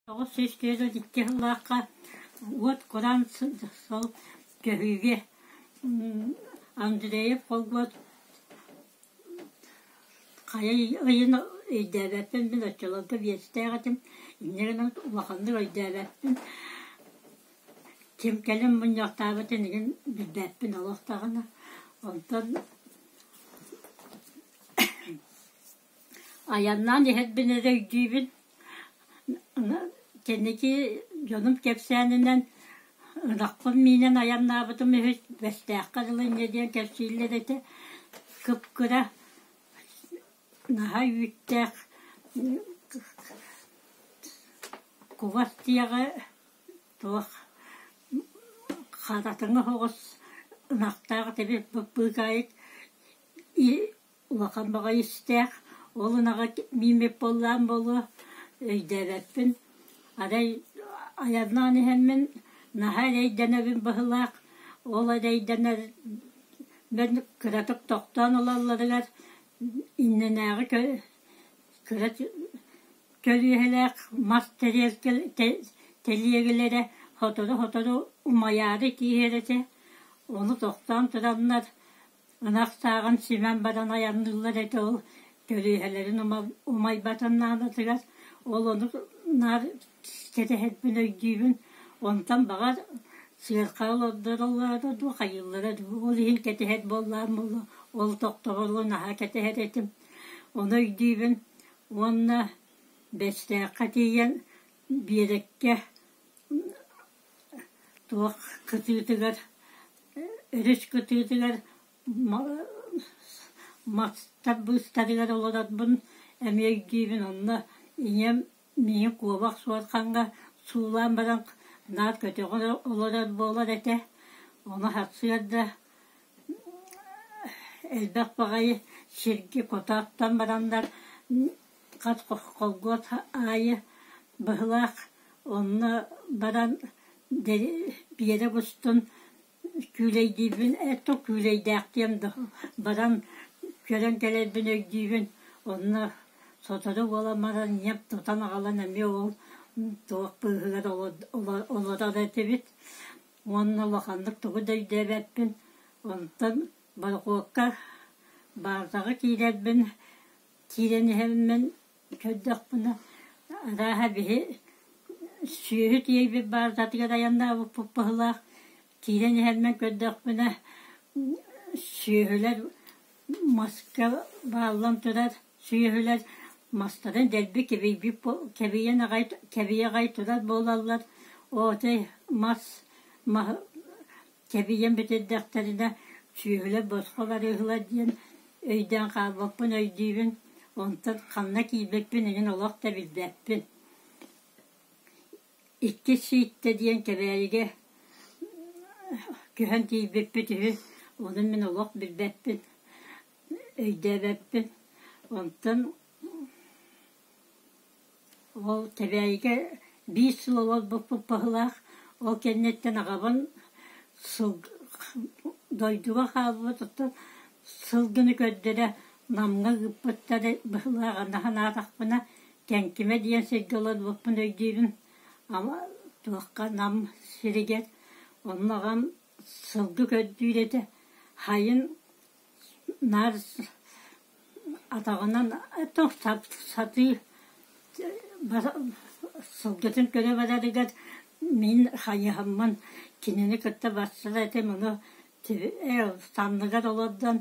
942 сыллаахха уот кураан сыл көһүүгэ Андреев холбуот хайа ыйын өйдөөбөппүн, мин оччолорго биэстээх этим, инньэ гынан улаханнык өйдөөбөппүн. Ким кэлин мунньахтаабытын игин билбэппин олох даҕаны. Онтон Айаннаан иһэрбин эрэ өйдүүбүн. Кэнники дьонум кэпсээнинэн ынахпын миинэн айаннаабытым үһү, Бэстээххэ дылы инньэ диэн кэпсииллэр этэ. Кып-кыра, наһаа үүттээх кугас тиэҕэ туох харатыҥы соҕус ынахтаах этибит быыкаайык Улахан баҕайы истээх, ол ынаҕа мииммит буоллаан буолуо, өйдөөбөппүн. Арай айаннаан иһэммин наһаа эрэйдэнэбин быһыылаах, ол эрэйдэнэрбин кыратык тохтоон ылалларыгар иннинээҕи кыра көлүөһэлээх мас тэлиэгэлэрэ сотору-сотору умайаары тииһэр этэ. Ону тохтоон тураннар Ынах сааҕын симэн баран айанныыллар этэ ол көлүөһэлэрин умайбатын наадатыгар ол ону наар кэтэһэрбин өйдүүбүн. Онтон баҕар сыарха олордороллоро дуу, хайыыллара дуу, ол иһин кэтэһэр буоллаҕым буолуо, ол тохтобулу наһаа кэтэһэр этим. Ону өйдүүбүн уонна Бэстээххэ тиийэн биэрэккэ туох кытыытыгар өрүс кытыытыгар мастар быыстарыгар олорорбун эмиэ өйдүүбүн. Онно ийэм миигин куобах суорҕаҥҥа суулаан баран наар көтөҕөн олорор буолар этэ. Ону сарсыарда элбэх баҕайы сиргэ хотоохтон бараннар хас холгуот аайы быһылаах онно баран биэрэк устун күүлэйдиирбин это күүлэйдээхтиэм да баран көрөн кэлэрбин өйдүүбүн. Онно сотору буолан баран ийэм тутан аҕалан эмиэ ол туох быыһыгар олорор этибит. Уонна улаханнык тугу да өйдөөбөппүн. Онтон борохуокка баазаҕа киирэрбин киирэн иһэммин көрдөхпүнэ, арааһа биһи сүөһү тиэйбит баазатыгар айаннаабыппыт быһыылаах. Киирэн иһэммин көрдөхпүнэ, сүөһүлэр маска бааллан турар сүөһүлэр мастарын дэлби кэбийбит кэбийэн аҕай кэбийэ аҕай турар буолаллар. Отой мас маһы Кэбийэн бүтэрдэхтэринэ сүөһүлэр босхо барыыһылар диэн өйдөөн хаалбаппын өйдүүбүн, онтон ханна киирбиппин эҥин олох да билбэппин. Иккис Сииттэ диэн Кэбээйигэ көһөн тиийбиппит үһү, ону мин олох билбэппин, өйдөөбөппүн. Онтон Ол Кэбээйигэ биир сыл олорбуппут быһыылаах, ол кэнниттэн аҕабын сыл дойдуга хаалбыт, оттон сылгыны көрдөрө Намҥа ыыппыттар быһыылаах, аны санаатахпына Кэҥкимэ диэн сиргэ олорбуппун өйдүүбүн, ама туохха Нам сиригэр, онно аҕам сылгы көрдүүр этэ, сайын наар атаҕынан сатыы сылгытын көрө барарыгар мин хайыһаммын кинини кытта барсар этим, ону санныгар олордон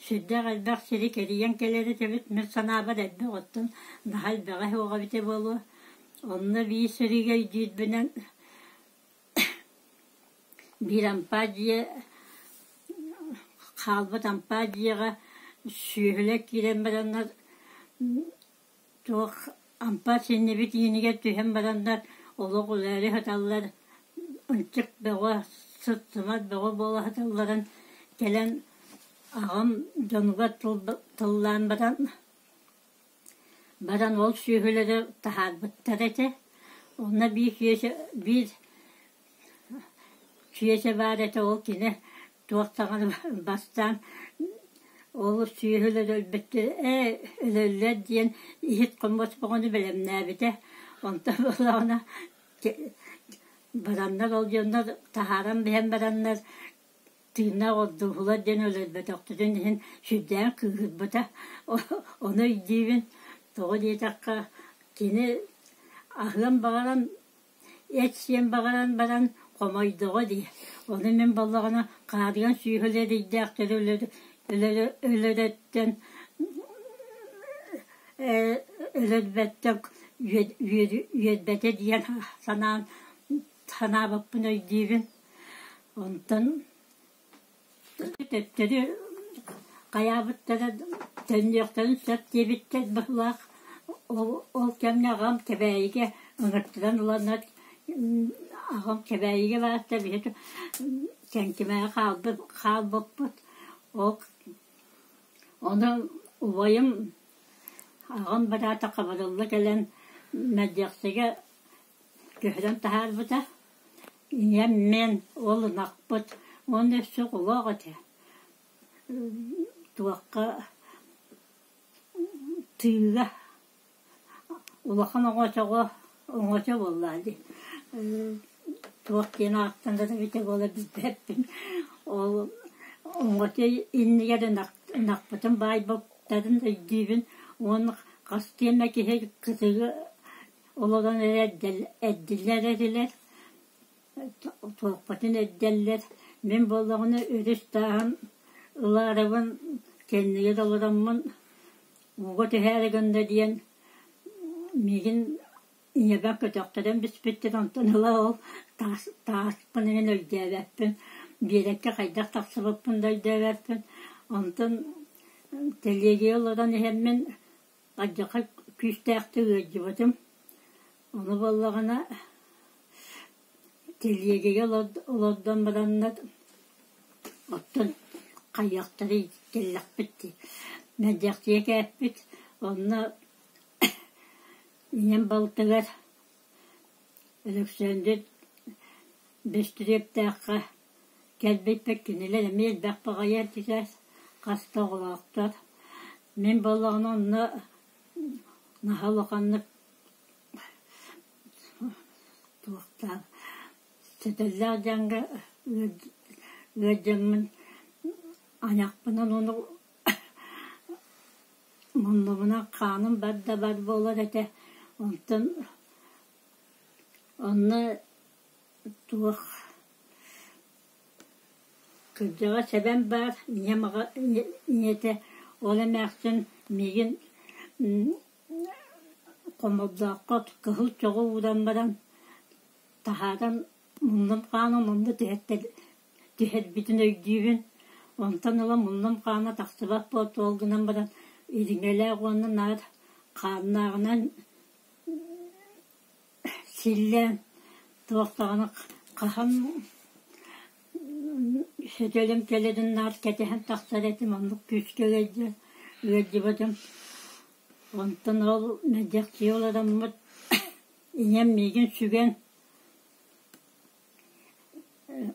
сүрдээх элбэх сири кэрийэн кэлэр этибит. Мин санаабар элбэх оттон наһаа элбэҕэ суоҕа эбитэ буолуо. Онно биир сиригэ өйдүүрбүнэн Биир ампаа дьиэ хаалбыт ампаа дьиэҕэ сүөһүлэр киирэн бараннар туох ампаар синньибит иинигэр түһэн бараннар олох үлээри сыталлар, ынчык бөҕө, сыт-сымар бөҕө буола сыталларын кэлэн аҕам дьонугар тыллаан баран Баран ол сүөһүлэри таһаарбыттар этэ. Онно биир киэсэ биир киэсэ баар этэ, ол кини туох даҕаны бастаан ол сүөһүлэр өлбүттэр ээ өлөллөр диэн иһит хомуос бөҕөнү бэлэмнээбитэ. Онтон буоллаҕына бараннар ол дьоннор таһааран биһэн бараннар тыыннаах ордуһулар диэн өлөрбөтөхтөрүн иһин сүрдээх кыыһырбыта. Ону өйдүүбүн. Тоҕо диэтэххэ кини аһыан баҕаран, эт сиэн баҕаран баран хомойдоҕо дии. Ону мин буоллаҕына хаарыан сүүһүлэ эрэйдээхтэри өлөрөттөн өлөрбөттөн үөрбэтэ диэн санаан санаабыппын өйдүүбүн. Онтон төттөрү хайаабыттара төннүөхтэрин сөп диэбиттэр быһыылаах. Ол, ол кэмҥэ аҕам Кэбээйигэ ыҥыртаран ыланнар аҕам Кэбээйигэ барта биһиги Кэҥкимэҕэ хаалбыт хаалбыппыт. Ол ону убайым аҕам быраата Хабырылла кэлэн Мэлдьэхсигэ көһөрөн таһаарбыта. Ийэм мин ол ынахпыт уонна өссө оҕолоох этэ. Туохха тыыга улахан оҥочоҕо оҥочо буоллаҕа дии. Туох диэн ааттанар эбитэ буола билбэппин. Ол оҥочо иннигэр ынахпытын баайбыттарын өйдүүбүн уонна хас диэмэ киһи кытыгы Олорон эрэ эрдиллэр этилэр, туохпутун эрдэллэр. Мин буоллаҕына өрүс тааһын ылаарыбын кэннигэр олороммун ууга түһээри гынна диэн миигин ийэбэр көтөхтөрөн бүспүттэр, онтон ыла ол таас тааспын эҥин өйдөөбөппүн, биэрэккэ хайдах тахсыбыппын да өйдөөбөппүн. Онтон тэлиэгэ олорон иһэммин Алдьархай күүстээхтик ыалдьыбытым. Ону буоллаҕына тэлиэгэгэ олордон бараннар оттон хайыахтарый кэллэхпит дии. Мэлдьэхсийэ кээппит, онно ийэм балтыгар Өлөксөөндүр Бөстүрүөптээххэ кэлбиппит кинилэр эмиэ элбэх баҕайы этилэр, хас да оҕолоохтор. Мин буоллаҕына онно наһаа улаханнык туохтаах сөтөллөөх дьаҥҥа ыалдьаммын айахпынан ону муннубунан хааным бар да бар буолар этэ. Онтон онно туох кырдьаҕас эбэм баар, ийэм аҕа ийэтэ ол эмээхсин миигин хомолдооххо кыһыл чоҕу ууран баран таһааран муннум хаанын онно түһэрбитин өйдүүбүн. Онтон ыла муннум хаана тахсыбат буолта, ол гынан баран ириҥэлээх уонна наар хааннааҕынан Силлээн туох даҕаны хаһан сөтөлүм кэлэрин наар кэтэһэн тахсар этим, оннук күүскэ ыалдьыбытым. Онтон ол мэлдьэхсийэ олороммут ийэм миигин сүгэн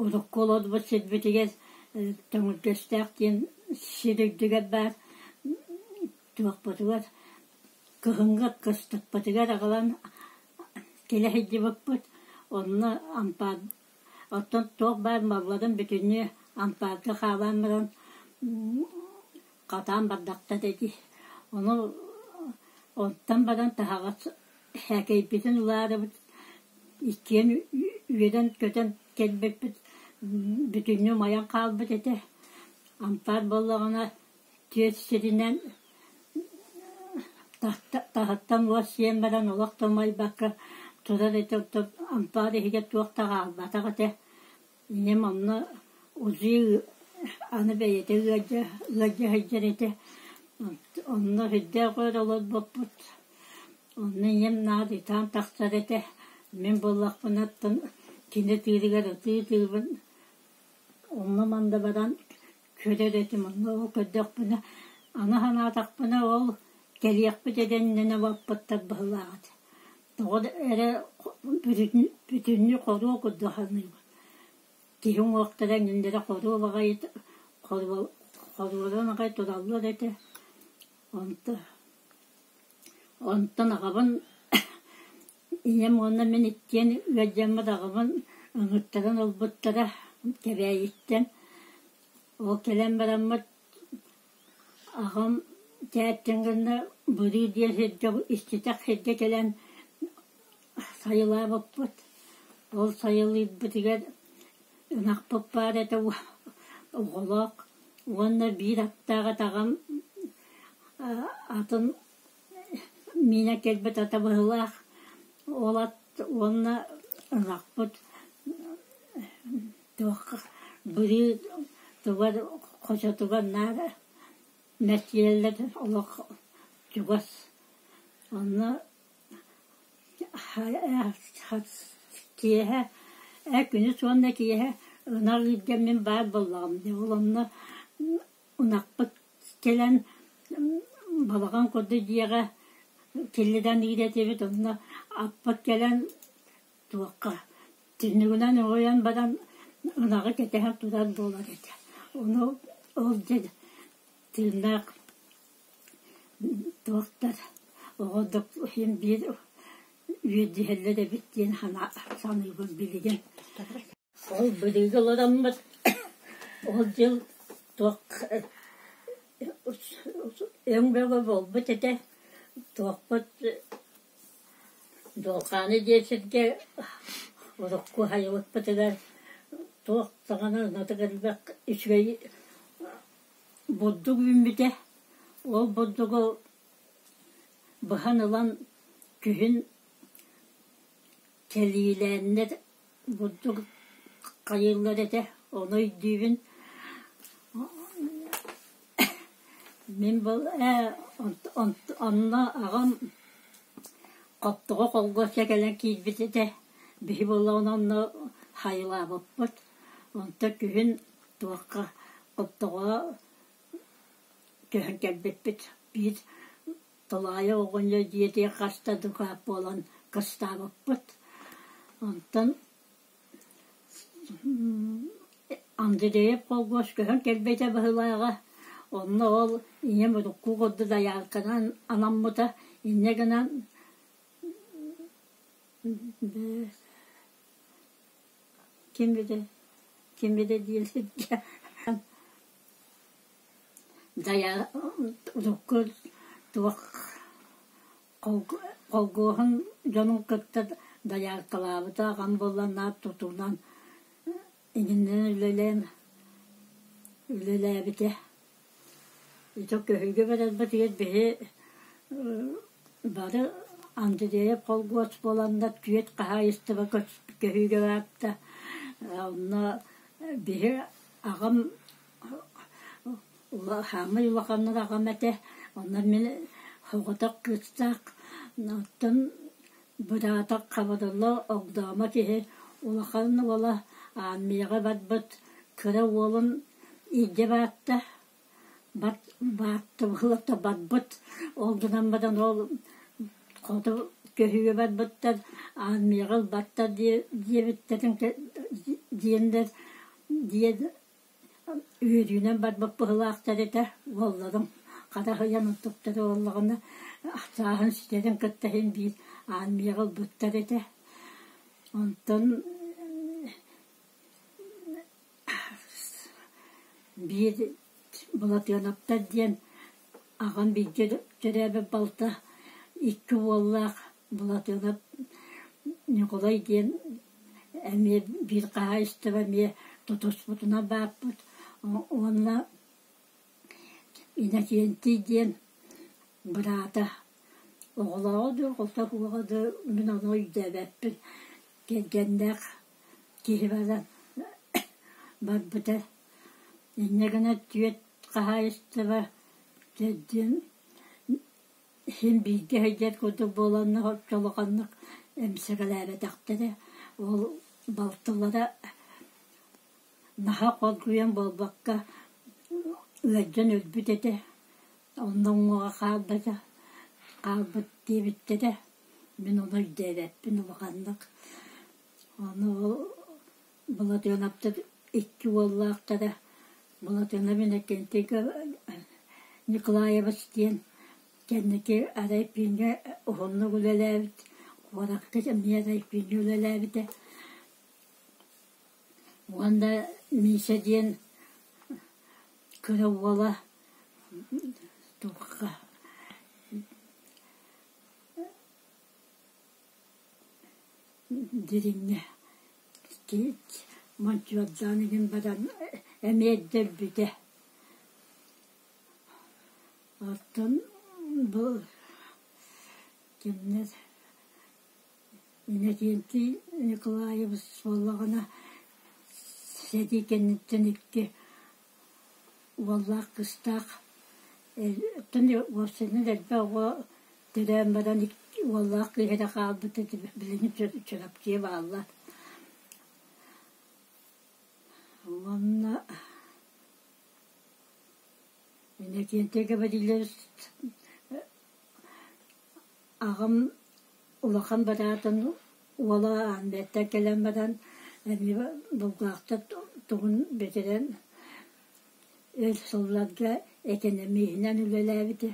урукку олорбут сирбитигэр Төҥүргэстээх диэн сир үрдүгэр баар туохпутугар кыһыҥҥы кыстыкпытыгар аҕалан кэлэ сылдьыбыппыт. Онно ампаар оттон туох баар малларын бүтүннүү ампаарга хаалаан баран хатаан бардахтар дии. Ону онтон баран таһаҕас сээкэйбитин ылаарыбыт иккиэн үөрэн-көтөн кэлбиппит бүтүннүү умайан хаалбыт этэ. Ампаар буоллаҕына түөрт сиринэн таһыттан уот сиэн баран олох да умайбакка турар этэ, оттон ампаар иһигэр туох да хаалбатах этэ. Ийэм онно УЗИ аны бэйэтэ ыалдьа ыалдьа сылдьар этэ. Онно сүрдээх өр олорбуппут. Онно ийэм наар ытаан тахсар этэ. Мин буоллахпына оттон кини ытыырыгар ытыы-ытыыбын. Онно-манна баран көрөр этим, онно ол көрдөхпүнэ, аны санаатахпына ол кэлиэхпит эрэ иннинэ баппыттар быһыылаах этэ. Тоҕо да эрэ бүтүннүү хоруо курдук саныыбын. Киһи уҥуохтара эҥиннэрэ хоруо баҕайы хоруоран аҕай тураллар этэ. Онтон аҕабын Ийэм уонна мин иккиэн ыалдьаммыт аҕабын ыҥыртаран ылбыттара Кэбээйиттэн. Ол кэлэн бараммыт аҕам тээттэн гынна Бырыы диэн сиргэ иччитэх сиргэ кэлэн сайылаабыппыт. Ол сайылыырбытыгар ынахпыт баар этэ оҕолоох уонна биир аттаах атаҕым атын миинэ кэлбит ата быһыылаах. Ол ат уонна ынахпыт туохха бырыы тугар хочотугар наар мэччийэллэр олох чугас. Онно киэһэ күнүс уонна киэһэ ынах ыырга мин баар буоллаҕым дии. Ол онно ынахпыт кэлэн балаҕан курдук дьиэҕэ киллэрэн ыыр этибит. Онно аппыт кэлэн туохха түннүгүнэн уһуйан баран ынаҕы кэтэһэн турар буолар этэ. Ону ол дьэ тыыннаах туохтар оҕо иһин биир үөрдүһэллэр эбит диэн саныыбын билигин. Ол быһыыга олороммут ол дьыл туох өҥ бөҕө буолбут этэ. Туохпут Дуолхааны диэн сиргэ урукку хайабыппытыгар туох даҕаны ынатык элбэх үчүгэй бурдук үүммүтэ. Ол бурдугу быһан ылан күһүн кэлиилээннэр бурдук хайыыллар этэ, ону өйдүүбүн. Мин онно аҕам хоптоҕо холгуоска кэлэн киирбит этэ, биһи буоллаҕына онно хайылаабыппыт. Онтон күһүн туохха хоптоҕо көһөн кэлбиппит. Биир Тулаайах оҕонньор дьиэтигэр хаста дукаат буолан кыстаабыппыт. Онтон Андреев холкуос көһөн кэлбитэ быһыылааҕа. Онно ол ийэм урукку курдук дайаарканан анаммыта. Инньэ гынан ким билэ ким билэ диэн сиргэ Дайа урукку туох холкуоһун дьонун кытта дайааркалаабыта аҕам буолла наар тутуунан иннинэн үлэлээн үлэлээбитэ. Ити көһүүгэ барарбытыгар биһи бары Андреев холкуос буоланнар түөрт хаһаайыстыба көһүүгэ барта. Онно биһи аҕам Хаамай улаханнык аҕам этэ, онно мин соҕотох кыыстаах, оттон быраата Хабырылла Огдоомо киһи улахан уола армияҕа барбыт кыра уолун илдьэ барта, баатта барбыт, ол гынан баран ол хоту көһүүгэ барбыттар, армияҕа ылбаттар диэбиттэрин диэннэр диэн Үөрүүнэн барбыт быһыылаахтар этэ, уолларым хара аһыйан онтуктара буоллаҕына сааһын ситэрин кытта иһин биир армияҕа ылбыттар этэ. Онтон биир Былатыанаптар диэн аҕам бииргэ төрөөбүт балта икки уоллаах Былатыанап Ньукулай диэн эмиэ биир хаһаайыстыба эмиэ тутуспутунан бааппыт уонна Иннокентий диэн быраата оҕолооҕо дуу, оҕото дуу мин ону өйдөөбөппүн кэргэннээх киһи баран барбыта. Инньэ гынан түөрт хаһаайыстыба төрдүөн Син бииргэ сылдьар курдук буоланнар оччо улаханнык эмсэҕэлээбэтэхтэрэ. Ол балтылара наһаа хоргуйан буолбакка ыалдьан өлбүт этэ. Онно уҥуоҕа хаалбата, хаалбыт диэбиттэрэ. Мин ону өйдөөбөппүн улаханнык. Ону ол Былатыанаптар икки уоллаахтара Былатыанап Иннокентий Николаевич диэн кэнники арай пииҥҥэ уһуннук үлэлээбит. Куоракка эмиэ райпиҥҥэ үлэлээбитэ. Уонна Миша диэн кыра уола туохха Дириҥҥэ мончуордаан иһин баран эмиэ эрдэ өлбүтэ. Оттон бу кимнэр Иннокентий Николаевич буоллаҕына сэрии кэнниттэн икки уоллаах кыыстаах оттон уопсайынан элбэх оҕо төрөөн баран уоллаах кыыс эрэ хаалбыта билигин Чурапчыга бааллар. Уонна Иннокентий Гаврильевич аҕам улахан быраатын уола Аанбеттан кэлэн баран эмиэ Булгаахтар тугун бүтэрэн өр сылларга экэнэмииһинэн үлэлээбитэ.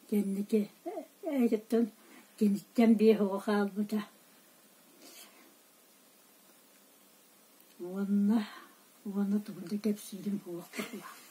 Кэнники эриттэн киниттэн биир оҕо хаалбыта. Уонна уонна тугу да кэпсиирим суох быһыылаах.